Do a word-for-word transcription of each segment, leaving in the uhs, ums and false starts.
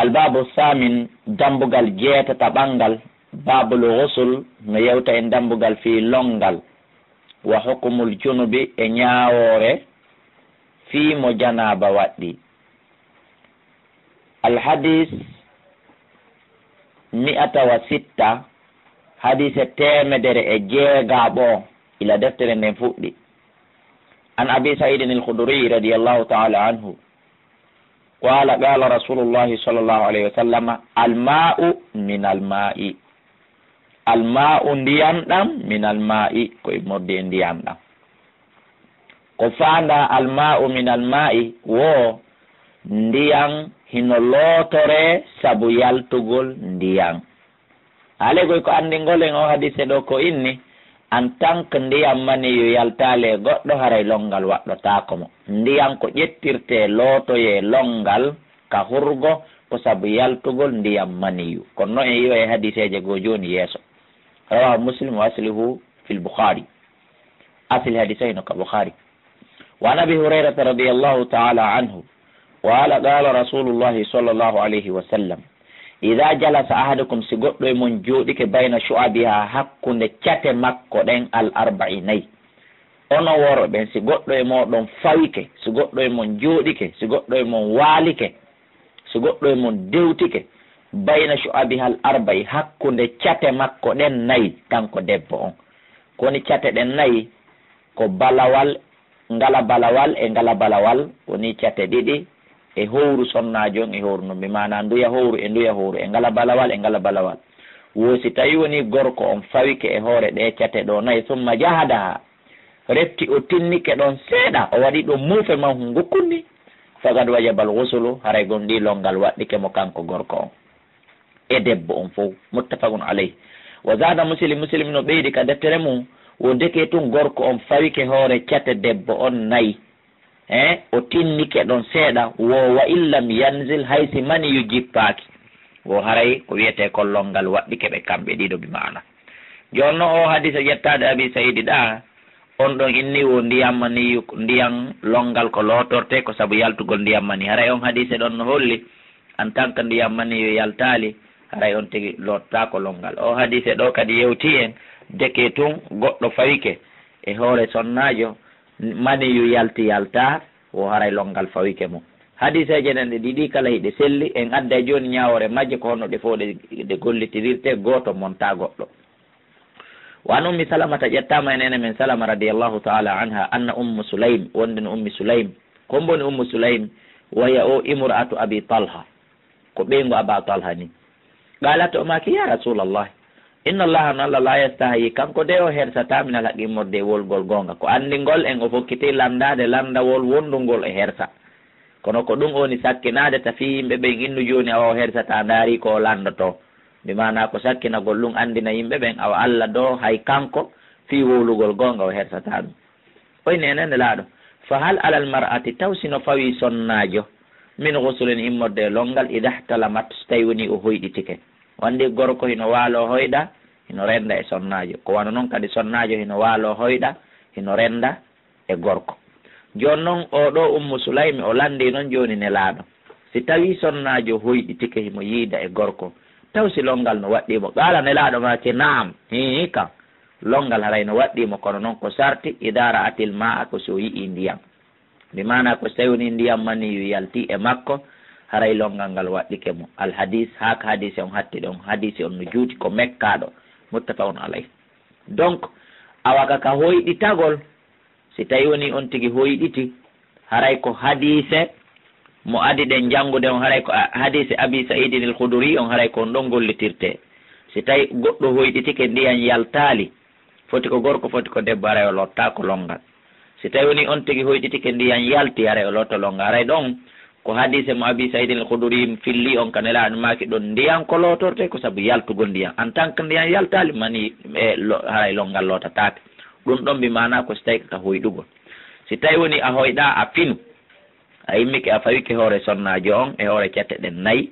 Albaabu saamin, dambugal jeetataɓal ngal, baabul ghusul, no yewta en dambugal fii lonngal, wa hukumul junubi, e ñaawoore fii mo janaaba waɗɗii. Alhadis mi'ata wa sitta, hadiise teemedere e jeegaɓo, ila deftere nden fuɗɗi. An Abi Sa'idin al-Khudri radiyallahu ta'ala anhu, qala, qala Rasulullahi sallallahu alayhi wa sallama, "Al-ma'u min al-ma'i." Al-ma'u, ndiyan ɗan, min al-ma'i, ko immorde e ndiyan ɗan. Ko faandaa al-ma'u min al-ma'i wo ndiyan hino lootore sabu yaltugol ndiyan. Haale goy ko anndingol en o hadiise ɗo ko inni, en tant que ndiyan maniyu yaltaali e goɗɗo, haray lonngal waɗɗotaako mo. Ndiyan ko ƴettirtee, lootoyee lonngal ka hurgo, ko sabu yaltugol ndiyan maniyu. Kono no en yi'oyay hadiiseeje goo jooni yeeso. Rawahu Muslim wa asluhu fil Bukhari. Asli hadiis o hino ka Bukhari. Wa an Abi Hurayrata radiyallahu ta'ala anhu, qala, qala Rasulullahi sallallahu alayhi wa sallam, "Idha jalasa ahadukum," si goɗɗo e mon jooɗike, "bayna shu'abiha," hakkunde cate makko ɗen, "al arba'i," nayi. Onon worɓe ɓen, si goɗɗo e mooɗon fawike, si goɗɗo e mon jooɗike, si goɗɗo e mon waalike, si goɗɗo e mon dewtike, "bayna shu'abiha al arba'i," hakkunde cate makko ɗen nayi, kanko debbo on. Ko woni cate ɗen nayi? Ko balawal, ngala balawal e ngala balawal, woni cate ɗiɗi, e howru sonnaajo on e howru ndun, bi maanaa nduya howru e nduya howru, e ngala balawal e ngala balawal. Wo si tawi woni gorko on fawike e hoore ɗee cate ɗoo nayi, "summa jahadaha," refti o tinnike ɗon seeɗa, o waɗi ɗon muufe man ngukkunni, "faqad wajabal ghuslu," haray gonɗii lonngal waɗɗike mo kanko gorko on e debbo on fow. Muttafaqun alayh. Wa zada Muslim, Muslim no ɓeydi ka deftere mum, wo ndeke tun gorko on fawike hoore cate debbo on nayi, eh, o tinnike ɗon seeɗa, wo wa in lam yanzil, hay si maniyu jippaaki, wo haray ko wiyetee kon lonngal waɗɗike ɓe kamɓe ɗiɗo, bi maana. Jooni non o hadiisa ƴettaade Abi Sa'iidi ɗa, on ɗon inni wo ndiyan maniyu, ndiyan lonngal ko lootortee ko sabu yaltugol ndiyan mani. Haray on hadiise ɗon no holli, en tant que ndiyan maniyu yaltaali, haray on tigi loottaako lonngal. O hadiise ɗo kadi yewti en, deke tun goɗɗo fawike e hoore sonnaajo, maniyu yalti yaltaa, wo haray lonngal fawike mo. Hadiiseeje ɗen ɗe ɗiɗi kala hiɗe selli, en adday jooni ñaawoore majje ko honno ɗe fow ɗe, ɗe gollitirirtee, gooto montaa goɗɗo. Wa an Ummi Salamata, ƴettaama e neene men Salama radiyallahu ta'ala anha, anna Ummu Sulaym, wonde no Ummi Sulaym. Ko hombo woni Ummu Sulaym? Wa hiya o imra'atu Abi Talha, ko ɓeyngu Aba Talha ni. Qalat, o maaki, "Ya Rasulallah, inna Allaha, no Allah, la yastahyi, kanko de o hersataa min al-haqqi, immorde e wolgol goonga." Ko anndingol en o fokkiti lanndaade lanndawol wonndungol e hersa. Kono ko ɗum o woni sakkinaade, ta fii yimɓe ɓen innu jooni awa o hersataa, ndaari ko o lanndotoo. Bi maanaa ko sakkinagol ɗum anndina yimɓe ɓen awa Allah ɗo hay kanko fii wowlugol goonga o hersataa ɗum. O inni, enen Nelaaɗo, "Fa hal alal mar'ati, taw si no fawii sonnaajo, min ghuslin, immorde e lonngal, idha ihtalamat, so tawi woni o hoyɗitike?" O anndi gorko hino waaloo hoyɗa, hino rennda e sonnaajo. Ko wano non kadi sonnaajo hino waaloo hoyɗa, hino rennda e gorko. Jooni non, oo ɗoo Ummu Sulaymi, o lanndii non jooni Nelaaɗo, si tawii sonnaajo hoyɗitike, himo yiida e gorko, taw si lonngal no waɗɗii mo? Qaala, Nelaaɗo maaki, "Naam, hii kan, lonngal haray no waɗɗii mo, kono non ko sarti, idaa ra'atil maa'a, ko si o yi'ii ndiyan." Bi maanaa ko si tawii wonii ndiyan maniyu yaltii e makko, haray lonngal ngal waɗɗike mo. Al hadiis, haa ka hadiise on hatti ɗon, hadiise on no juuti, ko mekkaaɗo, muttafaqun alayh. Donc, awa ka, ka hoyɗitagol, si tawii wonii on tigi hoyɗiti, haray ko hadiise mo adi ɗen janngude on, haray ko a-, hadiise Abi Sa'iidin al-Khudri on, haray ko on ɗon gollitirtee. Si tawii goɗɗo hoyɗitike, ndiyan yaltaali, foti ko gorko, foti ko debbo, haray o loottaako lonngal. Si tawii wonii on tigi hoyɗitike, ndiyan yalti, haray o lootto lonngal. Haray ɗon ko hadiise mo Abi Sa'iidin al-Khudri filli on ka Nelaaɗo maaki ɗon, ndiyan ko lootortee ko sabu yaltugol ndiyan. En tant que ndiyan yaltaali, mani e lo-, haray lonngal lootataake. Ɗum ɗon bi maanaa ko si tawii ka hoyɗugol. Si tawii wonii a hoyɗaa, a finu, a immike, a fawike hoore sonnaajo on e hoore cate ɗen nayi,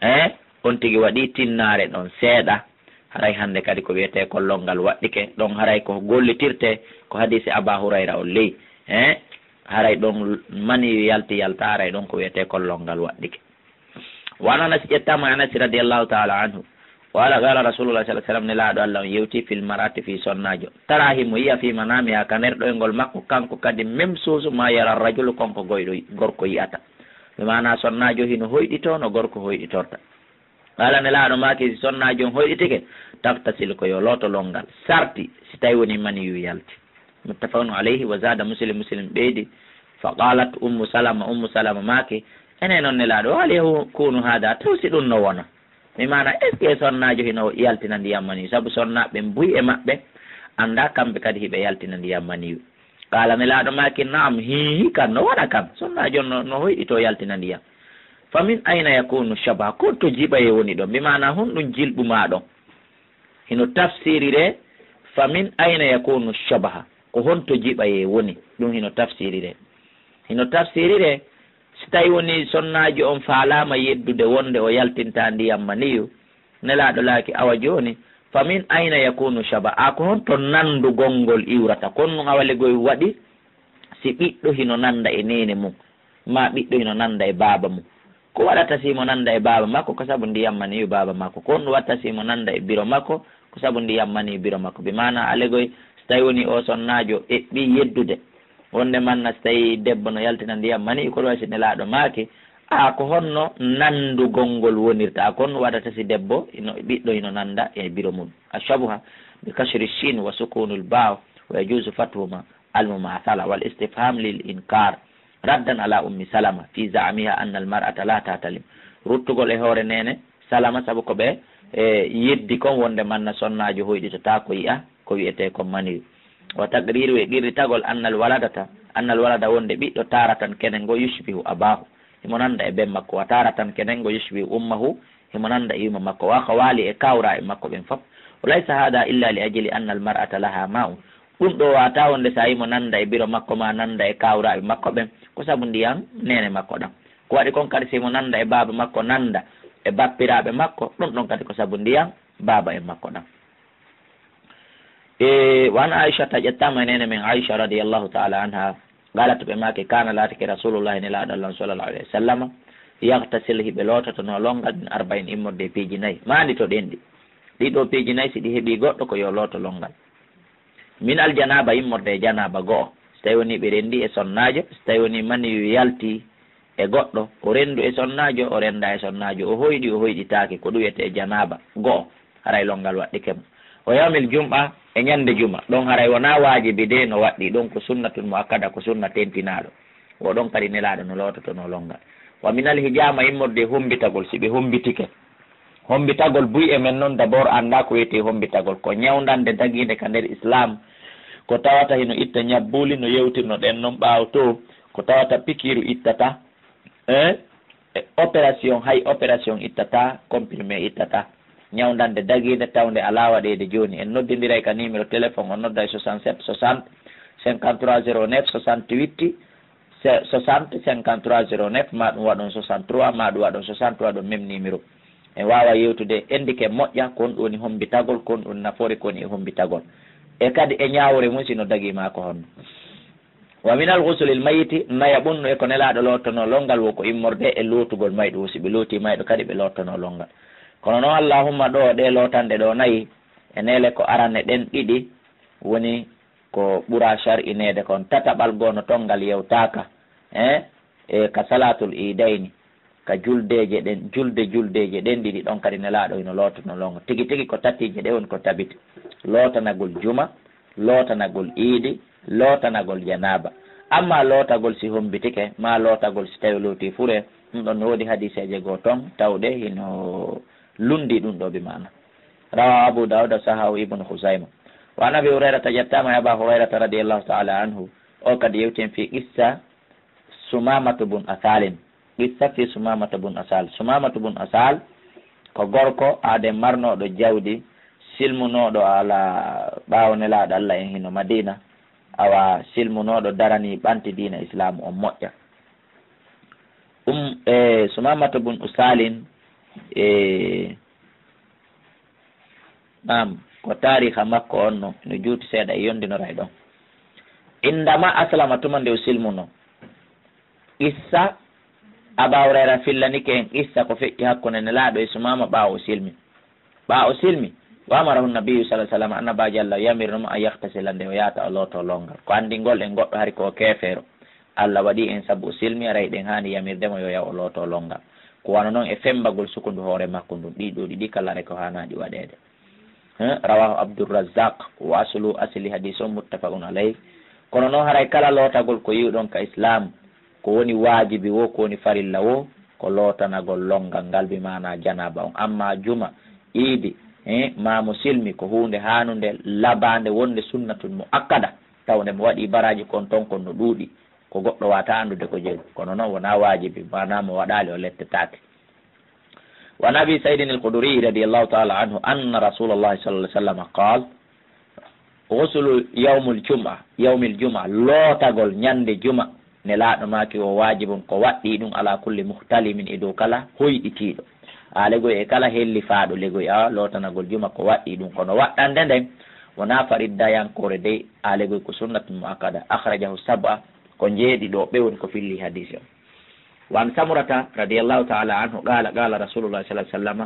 eh, on tigi waɗii tinnaare ɗon seeɗa, haray hannde kadi ko wiyetee kon lonngal waɗɗike, ɗon haray ko gollitirtee ko hadiisi Abaa Hurayra on ley, eh, haray ɗon maniyu yalti yalta, haray ɗon ko wiyetee kon lonngal waɗɗike. Wa an Anas, ƴettaama e Anas radiyallahu ta'ala anhu. Qala, qala Rasulullah sallallahu alaihi wasallam, Nelaaɗo Allah on yewti fil mar'ati, fii sonnaajo. Tara himo yi'a fii manaamiha ka nder ɗoyngol makko, kanko kadi même chose ma yara rajulu, kon ko goyɗo, gorko yi'ata. Bi maana sonnaajo hino hoyɗitoo no gorko hoyɗitorta. Qala, Nelaaɗo maaki, si sonnaajo on hoyɗitike, taghtasil, ko yo looto lonngal. Sarti, si tawi woni maniyu yalti. Muttafaqun alayhi, wa zada Muslim, Muslim ɓeydi. Fa qalat Ummu Salama, Ummu Salama maaki, enen on Nelaaɗo, hal yakunu hada, taw si ɗum no wona? Mi maana, est-ce que sonnaajo hino yaltina ndiyam maniyu? Sabu sonnaaɓe ɓen buy e maɓɓe annda kamɓe kadi hiɓe yaltina ndiyam maniyu. Qala, Nelaaɗo maaki, naam, hiihi kan, no wona kan. Sonnaajo no, no hoyɗitoo yaltina ndiyam. Fa min ayna yakunu shabaha? Ko to jiɓaye woni ɗon? Bi maana, honɗum jilɓu maa ɗon? Hino tafsirire, fa min ayna yakunu shabaha? Ko honto jiɓaye woni? Ɗum hino tafsirire. Hino tafsirire, si tawi woni sonnaajo on faalaama yeddude wonde o yaltinta ndiyam maniyu, Nelaaɗo laaki, awa jooni, fa min ayna yakunu shabaha? A ko honto nandugol ngol iwrata? Kon ɗum awa legoy waɗi si ɓiɗɗo hino nanda e neene mum, ma ɓiɗɗo hino nanda e baaba mum. Ko waɗata si mo nanda e baaba makko? Ko sabu ndiyam maniyu baaba makko. Ko honɗum waɗata si mo nanda e biro makko? Ko sabu ndiyam maniyu biro makko. Bi maana alegoy, si tawi woni o sonnaajo eɓɓi yeddude wonde manna si tawi debbo no yaltina ndiyam maniyu, ko ɗum waɗi si Nelaaɗo maaki, a ko honno nandugol ngol wonirta? A ko honɗum waɗata si debbo hino, ɓiɗɗo hino nanda e biro mum? Ashabuha bi kasri shin wa sukunul ba, wa yajuzu fathuhuma al mumathala wal istifham lil inkar. Raddan ala Ummi Salama fi za'miha anna al mar'ata la tahtalim. Ruttugol e hoore neene Salama, sabu ko ɓe, e, yeddi kon wonde manna sonnaajo hoyɗitotaako yi'a ko wi'etee kon maniyu. Wa taqriru, e qirritagol, anna al waladata, anna al walada, wonde ɓiɗɗo, taratan, kenen go, yushbihu abahu, himo nanda e ben makko, wa taratan, kenen go, yushbihu ummahu, himo nanda e yumma makko, wa khawali, e kawraaɓe makko ɓen fof. Wa laysa hada illa li ajli anna al mar'ata laha ma'un. Ɗum ɗo wata wonde si a yimo nanda e biro makko ma nanda e kawraaɓe makko ɓen, ko sabu ndiyan neene makko ɗan. Ko waɗi kon kadi si mo nanda e baaba makko, nanda e bappiraaɓe makko, ɗum ɗon kadi ko sabu ndiyan baaba en makko ɗan. E, wa an Aishata, ƴettama e neene men Aisha radiyallahu ta'ala anha, qalat, ɓe maaki, kana, laatike Rasulullahi, Nelaaɗo Allah sallallahu alayhi wa sallam, yaghtasil, hiɓe loototono lonngal, min arba'in, immorde e piiji nayi. Maandi to ɗenɗi. Ɗiɗo piiji nayi, si ɗi heɓi goɗɗo, ko yo looto lonngal. Min al janaba, immorde e janaba go'o. Si tawi woni ɓe rendi e sonnaajo, si tawi woni maniyu yalti e goɗɗo, o rendu e sonnaajo, o renda e sonnaajo, o hoyɗi, o hoyɗitaake, ko ɗum wiyetee janaba go'o, haray lonngal waɗɗike mo. Wa yawmil jum'a, e ñande juma, ɗon haray wonaa waajibi de no waɗɗi, ɗon ko sunnatun muakkada, ko sunna tentinaaɗo. O ɗon kadi Nelaaɗo no loototono lonngal. Wa minal hijama, immorde e hombitagol, si ɓe hombitike. Hombitagol buy e men non, d'abord annda ko wiyetee hombitagol. Ko ñawndande dagiinde ka nder Islam. Ko tawata hino itta ñabbuuli, no yewtirno ɗen non ɓaawo to. Ko tawata pikiiru ittata, eh? E opération, hay opération ittata, comprimé ittata. Ñawndande dagiinde tawnde alaa waɗeede jooni. En noddindiray ka numéro téléphone, on nodda e soixante-sept soixante, cinquante-trois zéro neuf, soixante-huit, se-, soixante, cinquante-trois zéro neuf, ma ɗum waɗon soixante-trois, ma ɗum waɗon soixante-trois, ɗum même numéro. En waawa yewtude, endike moƴƴa, ko honɗum woni hombitagol, ko honɗum nafoore ko woni e hombitagol. E kadi e ñaawore mum, si no dagii ma ko honno. Wa minal ghuslil mayyiti, naya ɓunnu e ko Nelaaɗo lootono lonngal, wo ko immorde e lootugol mayɗo, wo si ɓe looti mayɗo kadi ɓe lootono lonngal. Kono noon, allahumma, ɗo ɗe lootanɗe ɗo nayi, e neele ko aranɗe ɗen ɗiɗi, woni ko ɓura shar'ineede kon, tataɓal goo no ton ngal yewtaaka, eh, e ka salaatul iidayni, ka juldeeje ɗen, julde juldeeje ɗen ɗiɗi, ɗon kadi Nelaaɗo hino lootono lonngal. Tigi tigi ko tatiije ɗe woni ko tabiti, lootanagol juma, lootanagol iidi, lootanagol janaaba. Amma lootagol si hombitike, maa lootagol si tawi looti fure, ɗum ɗon no woodi hadiiseeje goo ton tawɗe hino lunndii ɗum ɗo bi maana. Rawahu Abu Dawud, sahahu Ibnu Khuzayma. Wa an Abi Hurayrata, ƴettaama e Aba Hurayrata radiyallahu ta'ala anhu, o kadi yewti en fii qissa Sumamatu bun Asalin. Qissa fii Sumamatu bun Asal. Sumamatu bun Asal ko gorko aaden marnooɗo jawdi, silmunooɗo ala ɓaawo Nelaaɗo Allah en hino Madina. Awa silmunooɗo daranii ɓanti diina Islaamu on moƴƴa. Um, e, Sumamatu bun Usalin, e, Naam, ko taariha makko on no, no juuti seeɗa e yondinoray ɗon. Indama aslama, tuma nde o silmuno. Qissa Aba Hurayra fillanike en qissa ko feƴƴi hakkunde Nelaaɗo e Sumaama ɓaawo o silmi. Ɓaawo o silmi, wa amarahu nabiyyu sallallahu alaihi wasallam, Annabaajo Allah yamirno mo an yaghtasila nde o yaata o looto lonngal. Ko anndingol en goɗɗo hari ko o keefeero. Allah waɗi en sabu o silmi, aray ɗen haani yamirde mo yo yaw o looto lonngal. Ko wano non e femmbagol sukundu hoore makko ndun, ɗii ɗoo ɗiɗi kala aray ko haanaaɗi waɗeede. He, rawahu Abdurrazzaq, wa aslu asli hadis on muttafaqun alayh. Kono non haray kala lootagol ko yi'uɗon ka Islam, ko woni waajibi woo, ko woni farilla woo, ko lootanagol lonngal ngal, bi maanaa janaaba on. Amma juma, iidi, he, maa mo silmi, ko huunde haanunde, labaande, wonde sunnatun muakkada, tawde mo waɗi baraaji kon ton kon no ɗuuɗi, ko goɗɗo waata anndude ko jeyi. Kono non wonaa waajibi, maanaa mo waɗaali o lettetaake. وعن أبي سعيد الخدري رضي الله تعالى عنه أن رسول الله صلى الله عليه وسلم قال: غسل يوم الجمعة، يوم الجمعة، lootagol ñande juma, Nelaaɗo maaki o waajibun ko waɗɗii ɗun على كل محتلم e dow kala hoyɗitiiɗo. Aa legoy e kala hellifaaɗo legoy, a lootanagol juma ko waɗɗii ɗun, kono waɗɗande nden wonaa fariddayankoore dey, aa legoy ko sunnatun muakkada. أخرجه السبعة, ko njeeɗiɗo ɓe woni ko filli hadisi on. وعن سمرة رضي الله تعالى عنه قال: قال رسول الله صلى الله عليه وسلم: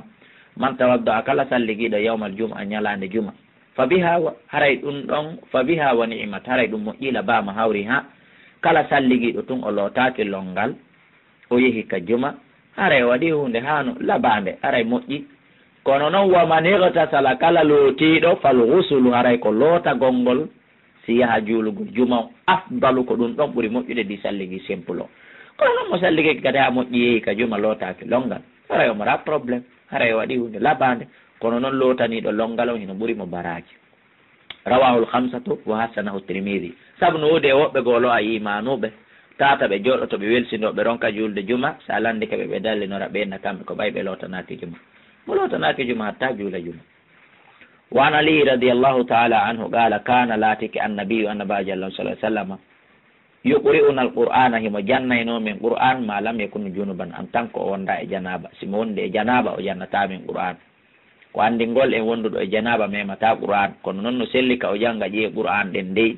من توضأ, kala salligiiɗo, يوم الجمعة, ñalaande juma, فبها و-, haray ɗun ɗon, فبها ونعمت, haray ɗun moƴƴi, labaama, hawri, ha, kala salligiiɗo tun o lootaaki lonngal, o yehi ka juma, haray o waɗi huunde haanu labaande, haray moƴƴi. Kono non, ومن اغتسل, kala lootiiɗo, فالغسل, haray ko lootagol ngol, si yaha juulugol juma on, أفضل, ko ɗun ɗon ɓuri moƴƴude, ɗi salligi simple on. Kono non mo salligike kadi haa moƴƴi, yehi ka juma, lootaaki lonngal, haray omo waɗa problème, haray o waɗi huunde labaande, kono non lootaniiɗo lonngal on hino ɓuri mo baraaji. رواه الخمسة وحسنه الترمذي. Sabu no woodi e woɓɓe goo lo a iimaanuuɓe, tata ɓe jooɗoto, ɓe welsindoo, ɓe ronka juulde juma, si a lanndike ɓe, ɓe dallinora ɓe, inna kamɓe ko ɓay ɓe lootanaaki juma. Mo lootanaaki juma hatta juula juma. وعن علي رضي الله تعالى عنه قال: كان, laatike, النبي, Annabaajo Allah, صلى الله عليه وسلم, يقرئنا القرآن, himo jannaynoo men Qur'aan, ما لم يكن جنبا, en tant que o wondaa e janaaba. Si mo wondi e janaaba, o jannataa men Qur'aan. Ko anndingol en wonduɗo e janaaba memataa Qur'aan, kono non no selli ka o jannga ƴiye Qur'aan ɗen dey,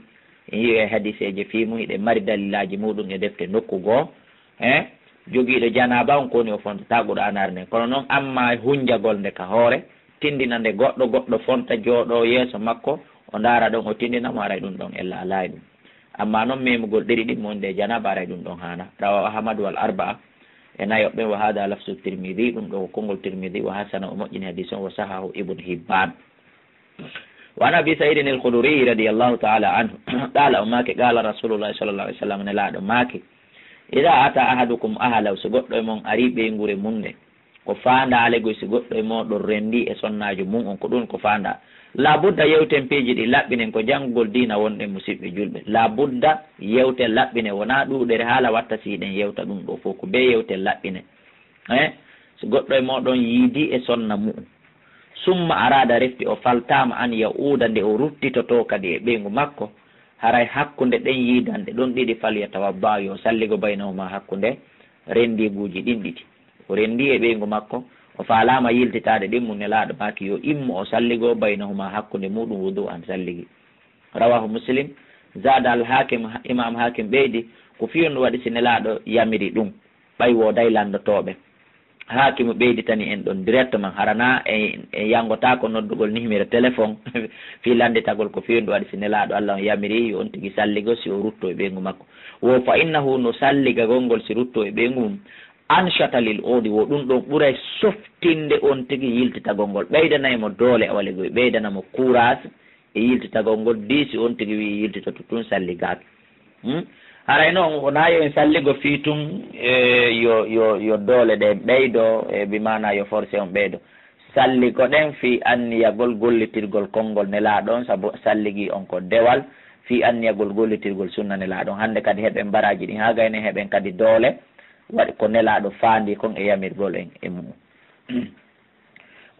en yi'i e hadiseeje fii mun, hiɗen mari dalilaaji muuɗum e defte nokku goo. He, jogiiɗo janaaba on ko woni o fontataa Qur'aanaare nden. Kono non amma hunjagol nde ka hoore, tindina nde goɗɗo, goɗɗo fonta jooɗoo yeeso makko, o ndaara ɗon, o tindina mo, haray ɗum ɗon ella alaa e ɗum. Amma non memugol ɗeri ɗin mo wonde e janaaba, haray ɗum ɗon haana. Rawahu Ahmad wal arba'a, e nayo ɓen, wa hada lafzu Tirmidhi, ɗum ɗo ko konngol Tirmidhi, wa hasana, o moƴƴini hadis on, wa sahahu Ibn Hibban. Wa an Abi Sa'idin al-Khudri radiyallahu ta'ala anhu, qala, o maaki, qala Rasulullah sallallahu alaihi wasallam, Nelaaɗo maaki, idha ata ahadukum ahlahu, so goɗɗo e mon ari ɓeynguure mum nde, ko faandaale goy si goɗɗo e mooɗon renndii e sonnaajo mum on, ko ɗum ko faandaa. Laabudda yewten piiji ɗi laɓɓinen, ko janngugol diina wonɗen, musiɓɓe julɓe. Laabudda yewte laɓɓine, wonaa ɗuuɗere haala watta si hiɗen yewta ɗum ɗoo fof, ko bee yewte laɓɓine. Eh, si goɗɗo e mooɗon yiidii e sonna mu'um, summa araada, refti o faltaama, an ya'uuda, nde o ruttitotoo kadi e ɓeyngu makko, haray hakkunde ɗen yiidanɗe ɗon ɗiɗi, falyatawadda, yo salligo, baynahuma, hakkunde renndiiguuji ɗin ɗiɗi. O renndii e ɓeyngu makko, o faalaama yiltitaade ɗin mum, Nelaaɗo maaki yo immo o salligo, baynahuma, hakkunde muuɗum, wudu'an, salligi. Rawahu Muslim. Zaada al Hakim, Imaam Hakim ɓeydi, ko fii honɗum waɗi si Nelaaɗo yamiri ɗum, ɓay wooday lanndotooɓe. Haakimu ɓeyditani en ɗon directement, hara na en, en yanngotaako noddugol numéro téléphone fii lannditagol ko fii honɗum waɗi si Nelaaɗo Allah on yamiri yo on tigi salligo si o rutto e ɓeyngu makko. Wo fa innahu, no salligagol ngol si rutto e ɓeyngu mum, anshata lil udi, wo ɗum ɗon ɓuray softinde on tigi yiltitagol ngol, ɓeydanay mo doole, awalegoy ɓeydana mo courage e yiltitagol ngol, dii si on tigi wi'i yiltitoto tun salligaaki. Hmm? Haray noon, wonaa yo en salligo fii tun, e, yo, yo, yo doole ɗen ɓeydo, e, bi maana yo forcé on ɓeydo. Salligo ɗen fii anniyagol gollitirgol konngol Nelaaɗo on, sabu salligii on ko dewal, fii anniyagol gollitirgol sunna Nelaaɗo on. Hannde kadi heɓen baraaji ɗin, haa gayne heɓen kadi doole, waɗi ko Nelaaɗo faandi kon e yamirgol en e mu'um.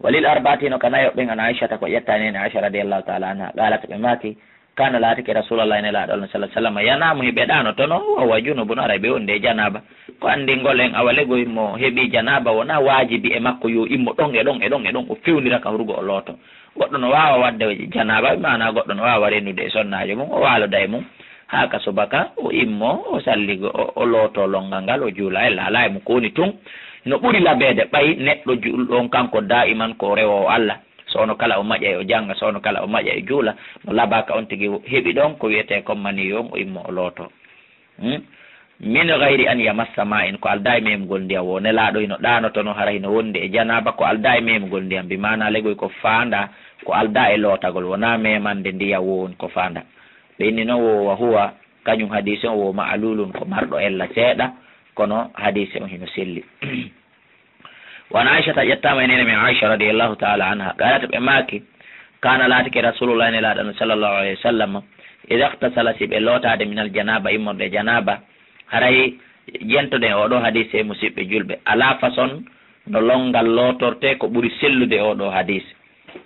Walil arbaati, no ka nayo ɓen, an Aishata, ko ƴettaani en Aisha radiyallahu ta'ala anha, qalat, ɓe maaki, kana, laatike, Rasulallah, Nelaaɗo Allah sallallahu alaihi wasallam, yanamu, hiɓe ɗaano tono, wa huwa junubun, aray ɓe wonde e janaaba. Ko anndingol en, awalegoy mo heɓi janaaba wonaa waajibi e makko yo immo ɗon e ɗon e ɗon e ɗon, o fewndira ka hurugo o looto. Goɗɗo no waawa waɗde janaaba, maanaa goɗɗo no waawa rennude e sonnaajo mum, o waaloda e mum. Haa ka subaka, o immo, o salligo, o, o looto lonngal ngal, o juula, e laalaay mo ko woni tun. No ɓuri labeede ɓay neɗɗo juulɗo on kanko daa'iman ko rewoowo Alla. So ono kala o maƴay o jannga, so ono kala o maƴay o juula, no labaa ka on tigi heɓi ɗon ko wi'etee kon maniyu on, o immo o looto. Hmm? Min gayri an yamassa ma'in, ko aldaa e memugol ndiyam woo. Nelaaɗo hino ɗaanotono hara hino wondi e janaaba, ko aldaa e memugol ndiyam, bi maanaa legoy ko faandaa, ko aldaa e lootagol, wonaa memande ndiyam woo woni ko faandaa. Ɓe inni non woo wa huwa, kañum hadiisi on woo ma'lulun, ko marɗo ella seeɗa, kono hadiisi on hino selli. Wa an Aishata, ƴettaama e neene men Aisha radiyallahu ta'ala anha, qalat, ɓe maaki, kana, laatike Rasulullah, Nelaaɗo on sallallahu alayhi wa sallam, idha ightasala, si ɓe lootaade, minal janaaba, immorde janaaba, haray jentoɗen oo ɗoo hadiisi e musiɓɓe julɓe, ala façon no lonngal lootortee ko ɓuri sellude oo ɗoo hadiisi.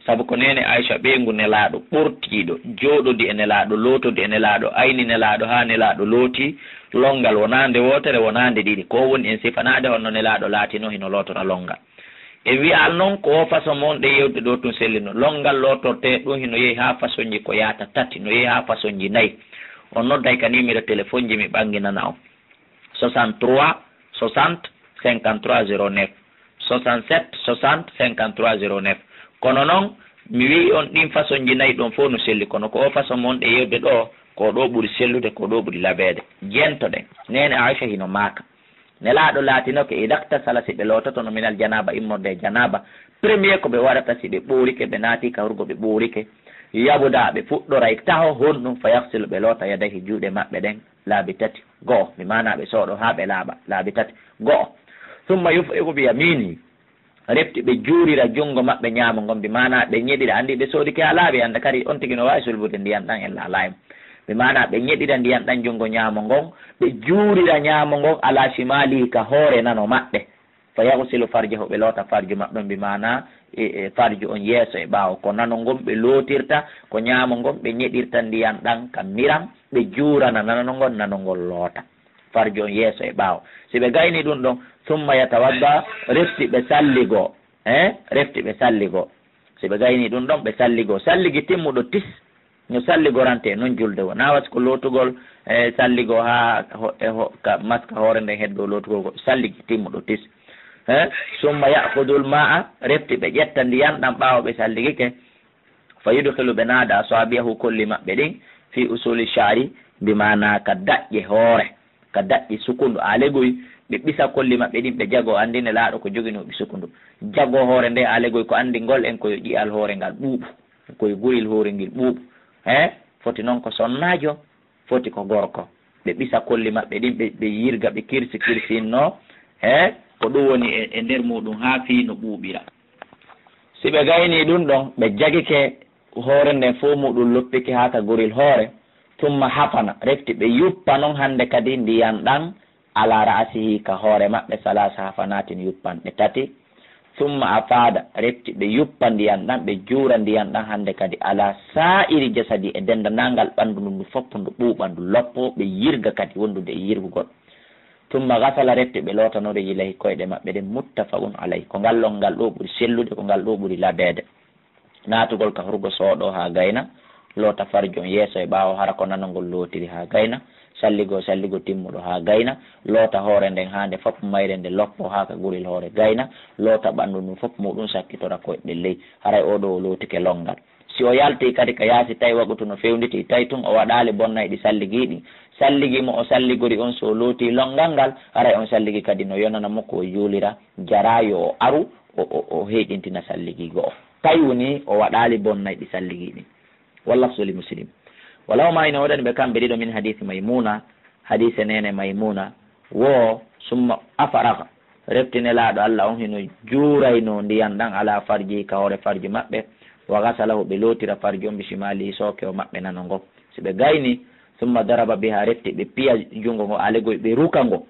Sabu ko neene Aisha ɓeyngu Nelaaɗo, ɓortiiɗo, jooɗodi e Nelaaɗo, lootodi e Nelaaɗo, ayni Nelaaɗo haa Nelaaɗo looti lonngal, wonaa nde wootere, wonaa nde ɗiɗi. Ko woni en sifanaade honno Nelaaɗo laatinoo hino lootora lonngal. En wi'aali non ko oo façon mo wonɗen yewtude ɗoo tun sellinoo. Lonngal lootortee ɗun hino yehi haa façonji ko yaata tati, no yehi haa façonji nayi. On nodday ka nimero telefonji mi ɓannginana on. Soixante-trois, soixante, cinquante-trois, zéro neuf, soixante-sept, soixante, cinquante-trois, zéro neuf. Kono non, mi wi'i on ɗin façonji nayi ɗon fow no selli, kono ko oo façon mo wonɗen yewtude ɗoo, ko oo ɗoo ɓuri sellude, ko oo ɗoo ɓuri labeede. Jentoɗen. Neene Aisha hino maaka. Nelaaɗo laatinoke, idha ightasala, si ɓe loototono, minal janaaba, immorde e janaaba. Premier ko ɓe waɗata si ɓe ɓoorike, ɓe naati ka hurgo ɓe ɓoorike. Yabda, ɓe fuɗɗoray taho honɗun, fa yaghsilu, ɓe loota yadayhi, juuɗe maɓɓe ɗen. Laabi tati, go'o, bi maanaa ɓe sooɗo haa ɓe laaɓa, laabi tati, go'o. Summa yufrigu bi yaminihi, refti ɓe juurira junngo maɓɓe ñaamo ngon, bi maanaa ɓe ñeɗira, anndi ɓe soodike haa laaɓi, annda kadi on tigi no waawi sulbude ndiyan ɗan e laalaay mo. Bi maanaa ɓe ñeɗira ndiyan ɗan junngo ñaamo ngon, ɓe juurira ñaamo ngon ala shimalihi, ka hoore nano maɓɓe. Fa yaghsilu farjahu, ɓe loota farju maɓɓe on, bi maanaa, e, e, farju on yeeso e ɓaawo. Ko nano ngon ɓe lootirta, ko ñaamo ngon ɓe ñeɗirta ndiyan ɗan ka miran, ɓe juurana nano ngon, nano ngon loota. Farju on yeeso e ɓaawo. Si ɓe gayni ɗun ɗon, summa yatawadda, refti ɓe salligo, eh, refti ɓe salligo. Si ɓe gayni ɗun ɗon, ɓe salligo. Salligi timmuɗo tis, no salligorantee non julde woo. Naa wasi ko lootugol, e, salligo haa ho-, e ho-, ka maska hoore nden heddoo lootugol ko salligi timmuɗo tis. Eh, summa ya'khudul ma'a, refti ɓe ƴetta ndiyan ɗan ɓaawo ɓe salligike. Fa yudkhilu, ɓe naada, asabi'ahu, kolli maɓɓe ɗin, fi usuli sha'ri, bi maanaa ka daƴƴe hoore, ka daƴƴe sukundu, aalegoy, ɓe ɓisa kolli maɓɓe ɗin, ɓe jago, anndi Nelaaɗo ko joginooɓe sukundu. Jago hoore nde aalegoy ko anndi ngol en ko yo ƴi'al hoore ngal ɓuuɓu, ko yo guril hoore ngil ɓuuɓu. Eh, foti non ko sonnaajo, foti ko gorko. Ɓe ɓisa kolli maɓɓe ɗin, ɓe, ɓe yirga, ɓe kirsi kirsinno. He, ko ɗun woni e, e nder muɗum haa fii no ɓuuɓira. Si ɓe gaynii ɗun ɗon, ɓe jagike hoore nden fow muɗum loppike haa ka guril hoore, tumma hafana, refti ɓe yuppa non hande kadi ndiyan ɗan ala ra'asihi, ka hoore maɓɓe, salaasa hafanatin, yuppanɗe tati. Summa afaada, refti ɓe yuppa ndiyan ɗan, ɓe juura ndiyan ɗan hande kadi ala sa'iri jasadi, e dendanangal ɓandu ndun, ndu foppu ndu ɓuuɓa, ndu loppo, ɓe yirga kadi wondude e yirgugol. Summa gasala, refti ɓe lootano rijlayhi, koyɗe maɓɓe ɗen, muttafaqun alayhi. Ko ngal lonngal ɗoo ɓuri sellude, ko ngal ɗoo ɓuri labeede. Naatugol ka hurgo sooɗo haa gayna, loota farju on yeeso e ɓaawo, hara ko nano ngol lootiri haa gayna, salligo, salligo timmuɗo haa gayna, loota hoore nden haa nde fop mayre nde loppo haa ka guril hoore gayna, loota ɓandu ndun fop muɗum, sakkitora koyɗe ley, haray oo ɗoo o lootike lonngal. Si o yalti kadi ka yaasi, tawi waqutu no fewnditi, tawi tun o waɗaali bonnayɗi salligiiɗi, salligi mo o salligori on, so o looti lonngal ngal, haray on salligi kadi no yonana mo ko o juulira, jaraa yo o aru, o, o, o heyɗintina salligi go'o. Tawi woni o waɗaali bonnayɗi salligi ɗin. Wallafzu li Muslim. Walahuma, ina woodani ɓe kamɓe ɗiɗo, min hadiisi Maymuna, hadiise neene Maymuna, wo, summa afaraga, refti Nelaaɗo Alla on hino juuraynoo ndiyan ɗan ala farji, ka hoore farju maɓɓe, wa gasalahu, ɓe lootira farju on, bi shimalihi, sooke o maɓɓe nano ngon. Si ɓe gayni, summa daraba biha, refti ɓe piya junngo ngo, alegoy ɓe ruka ngo.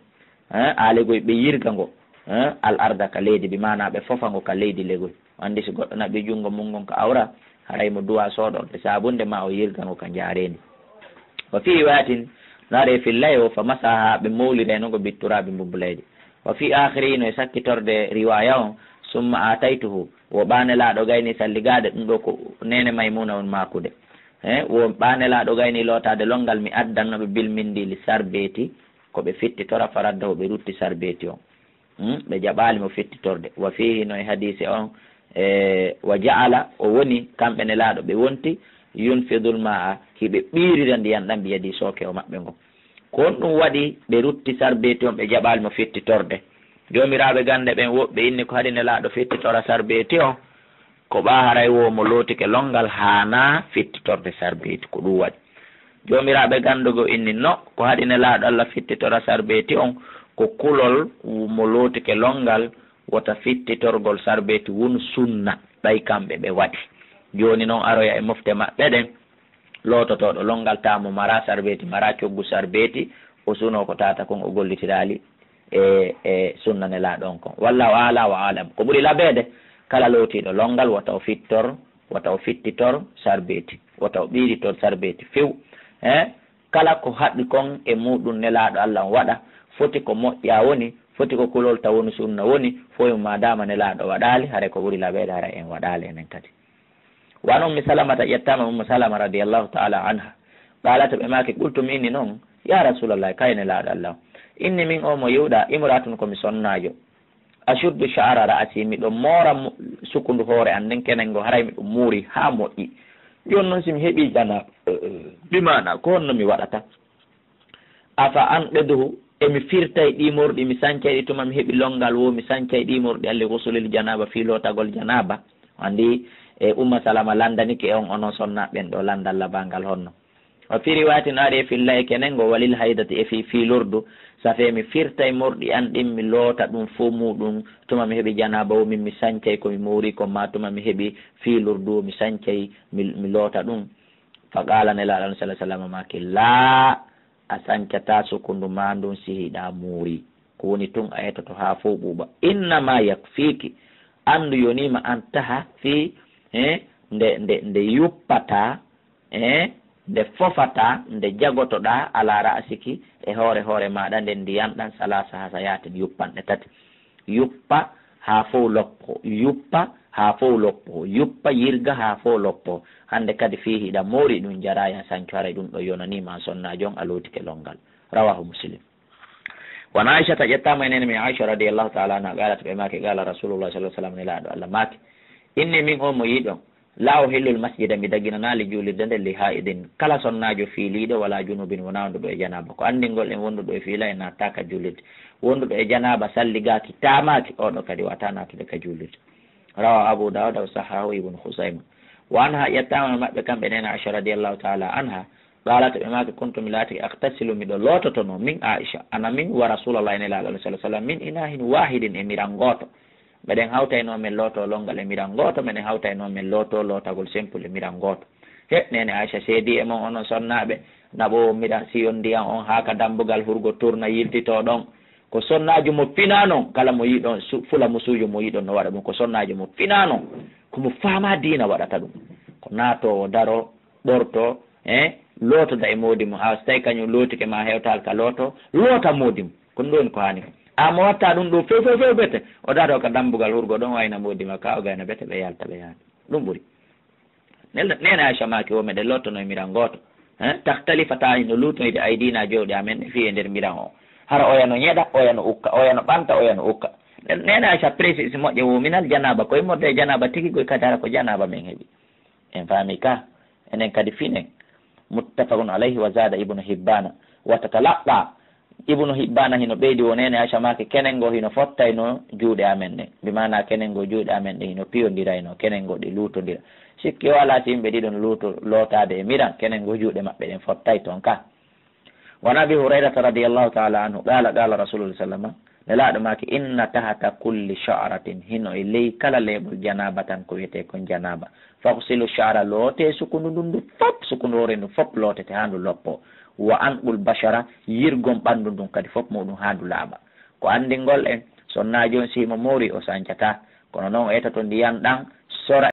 Eh, aalegoy ɓe yirga ngo, eh, al arda, ka leydi, bi maanaa ɓe fofa ngo ka leydi legoy. O anndi si goɗɗo naɓi junngo mun ngon ka awra, haray mo duwaa sooɗorde saabunde, maa o yirga ngo ka njaareendi. Wa fii riwaayatin, no ari e fillay o, fa masaha, ɓe mowlirayno ngo bitturaabi mbumbulaydi. Wa fii aakhiri, no e sakkitorde riwaaya on, summa aataytuhu, wo ɓaa Nelaaɗo gayni salligaade ɗum ɗoo ko neene Maymuna on maakude. He, wo ɓaa Nelaaɗo gayni lootaade lonngal, mi addanno ɓe bilmindiili sarbeeti, ko ɓe fittitora, faraddahu ɓe rutti sarbeeti on. Hmm? Ɓe jaɓaali mo fittitorde. Wa fiihi, no e hadiise on, e, wa ja'ala, o woni, kamɓe Nelaaɗo ɓe wonti, yunfidul ma'a, hiɓe ɓiirira ndiyan ɗan, biyadi, sooke o maɓɓe ngon. Ko honɗum waɗi ɓe rutti sarbeeti on, ɓe jaɓaali mo fittitorde? Joomiraaɓe gannde ɓen woɓɓe inni ko haɗi Nelaaɗo fittitora sarbeeti on, ko ɓaa haray wo mo lootike lonngal haanaa fittitorde sarbeeti, ko ɗum waɗi. Joomiraaɓe gannde goo inni non, ko haɗi Nelaaɗo Alla fittitora sarbeeti on, ko kulol mo lootike lonngal, wota fittitorgol sarbeeti wonu sunna, ɓay kamɓe ɓe waɗi. Jooni non aroya e mofte maɓɓe ɗen, loototooɗo lonngal, taa mo maraa sarbeeti, maraa coggu sarbeeti, o sunoo ko tata kon, o gollitiraali e, e sunna Nelaaɗo on kon. Wallahu a'la wa a'lam. Ko ɓuri labeede, kala lootiiɗo lonngal, wota o fittor, wota o fittitor sarbeeti, wota o ɓiiritor sarbeeti few. He? Kala ko haɗi kon e muuɗum Nelaaɗo Alla on waɗa, foti ko moƴƴa woni, foti ko kulol ta wonu sunna woni, fow maadaama Nelaaɗo waɗaali, haray ko ɓuri labeede, haray en waɗaali enen kadi. Wa an Ummi Salamata, ƴettaama Ummu Salama radiyallahu ta'ala anha. Qaalat, ɓe maaki, qultu, mi inni non, ya Rasuulallahi, kay Nelaaɗo Alla, inni min o mo yi'uɗaa, imra'atun, ko mi sonnaajo. Ashuddu sha'ra ra'si, miɗo moora mo-, sukundu hoore an nden, kenen ngo haray miɗo muuri haa moƴƴi. Jooni non si mi heɓii janaaba, bi maana, ko honno mi waɗata? Afa anqiduhu, e mi firtay ɗii morɗi, mi sancay ɗi tuma mi heɓi lonngal, wo mi sancay ɗii morɗi, li ghuslil janaaba, fii lootagol janaaba? Anndi, e, Umma Salama lanndanike on, onon sonnaaɓe ɓen ɗoo lanndal labangal honno. Wa fii riwaayatin, ari e fillay kenen ngo, walil haydati, e fii fiilordu, safee mi firtay morɗi an ɗin, mi loota ɗum fow muuɗum, tuma mi heɓi janaaba, wo min mi sancay ko mi muuri kon, maa tuma mi heɓi fiilordu, wo mi sancay, mi, mi loota ɗum. Fa qaala, Nelaaɗo Alla sallallahu alayhi wa sallam maaki, laa, a sancataa sukundu maa ndun si hiɗa muuri. Ko woni tun a etoto haa fow ɓuuɓa. Innama yakfiiki, anndu yonii ma an taha fii, eh, nde, nde, nde yuppataa, eh, nde fofataa, nde jagotoɗaa, ala ra'siki, e hoore hoore maaɗa nden ndiyan ɗan, salaasa hasayaatin, yuppanɗe tati. Yuppa haa fow loppo, yuppa haa fow loppo, yuppa yirga haa fow loppo. Hannde kadi fii hiɗa moori ɗum jaraayan sanco, haray ɗum ɗo yonanii ma sonnaajo on, a lootike lonngal. Rawaahu Muslim. Wa an Aishata, ƴettaama e neene men Aisha radiyallahu ta'ala anha, qaalat, ɓe maaki, qaala Rasulullah sallallahu alaihi wasallam, Nelaaɗo Alla maaki, inni min o mo yi'uɗon, laa uhillul masjida, mi daginanaali juulirde nde, li haa'idin, kala sonnaajo fiiliiɗo, wala junubin, wonaa wonduɗo e janaaba. Ko anndingol en wonduɗo e fiila e naatataa ka juulirde. Wonduɗo e janaaba salligaaki, taamaaki, oo ɗoo kadi waawataa naatude ka juulirde. Rawahu Abu Dawuda wa sahhahahu Ibnu Khusayma. Wa anha, ƴettaama e maɓɓe kamɓe neene Aisha radiyallahu ta'ala anha, qaalat, ɓe maaki, kuntu, mi laatike, aghtasilu, miɗo loototonoo, min Aisha, ana min wa Rasulallah, e Nelaaɗo Alla sallallahu alaihi wasallam, min inahin wahidin, e miran gooto. Meɗen hawtaynoo men lootoo lonngal e miran gooto, meɗen hawtaynoo men lootoo lootagol simple e miran gooto. He, neene Aisha seedii e mon, onon sonnaaɓe, naɓoowo miran, siyon ndiyan on haa ka dambugal hurgo turna yiltitoo ɗon. Ko sonnaajo mo finaa non, kala mo yi'uɗon, su-, fula musuujo mo yi'uɗon no waɗa ɗum, ko sonnaajo mo finaa non, ko mo faamaa diina waɗata ɗum. Ko naatoowo daroo, ɓortoo, eh, lootoda e moodi mum. Awa so tawii kañum lootike ma hewtaali ka lootoo, loota moodi mum. Ko ɗum ɗoo woni ko haani. Amma watta ɗum ɗoo few, few, few bete. O daroo ka dambugal hurgo ɗon, wayna moodi ma ka, o gayna bete, ɓe yalta, ɓe yaada. Ɗum ɓuri. Nel-, neene Aisha maaki, o meɗen lootono e miran gooto. Eh, tahtalifataa, hino luutondirde aydiina, juuɗe amen ɗen, fii e nder miran o. Hara oya no ñeɗa, oya no ukka, oya no ɓanta, oya no ukka. Nel-, neene Aisha précise moƴƴa, wo minal janaaba, ko immorde e janaaba tigi, goy kadi hara ko janaaba men heɓi. En faami ka? Enen kadi finen. Muttafaqun alayhi, wa zaada Ibnu Hibbaana, wa tatalaqqa. Ibnu Hibbaana hino ɓeydi, wo neene Aisha maaki, kenen ngo hino fottayno juuɗe amen ɗen. Bi maana kenen ngo juuɗe amen ɗen hino piyondirayno, kenen ngo ɗe luutondira. Sikki o alaa si yimɓe ɗiɗo no luuto-, lootaade e miran, kenen ngo juuɗe maɓɓe ɗen fottay ton ka. Wa an Abi Hurayrata radiyallahu ta'ala anhu, qaala, qaala Rasuulullah sallama, Nelaaɗo maaki, inna tahta kulli sha'ratin, hino e ley kala leeɓol janaabatan, ko wiyetee kon janaaba. Faghsilu sha'ra, lootee sukundu ndun ndu fop, sukundu hoore ndu fop lootete haa ndu loppo. Wa anqul bashara, yirgon ɓanndu ndun kadi fop muuɗum haa ndu laaɓa. Ko anndingol en, sonnaajo on si himo moori o sancataa, kono non o etoto ndiyan ɗan, sora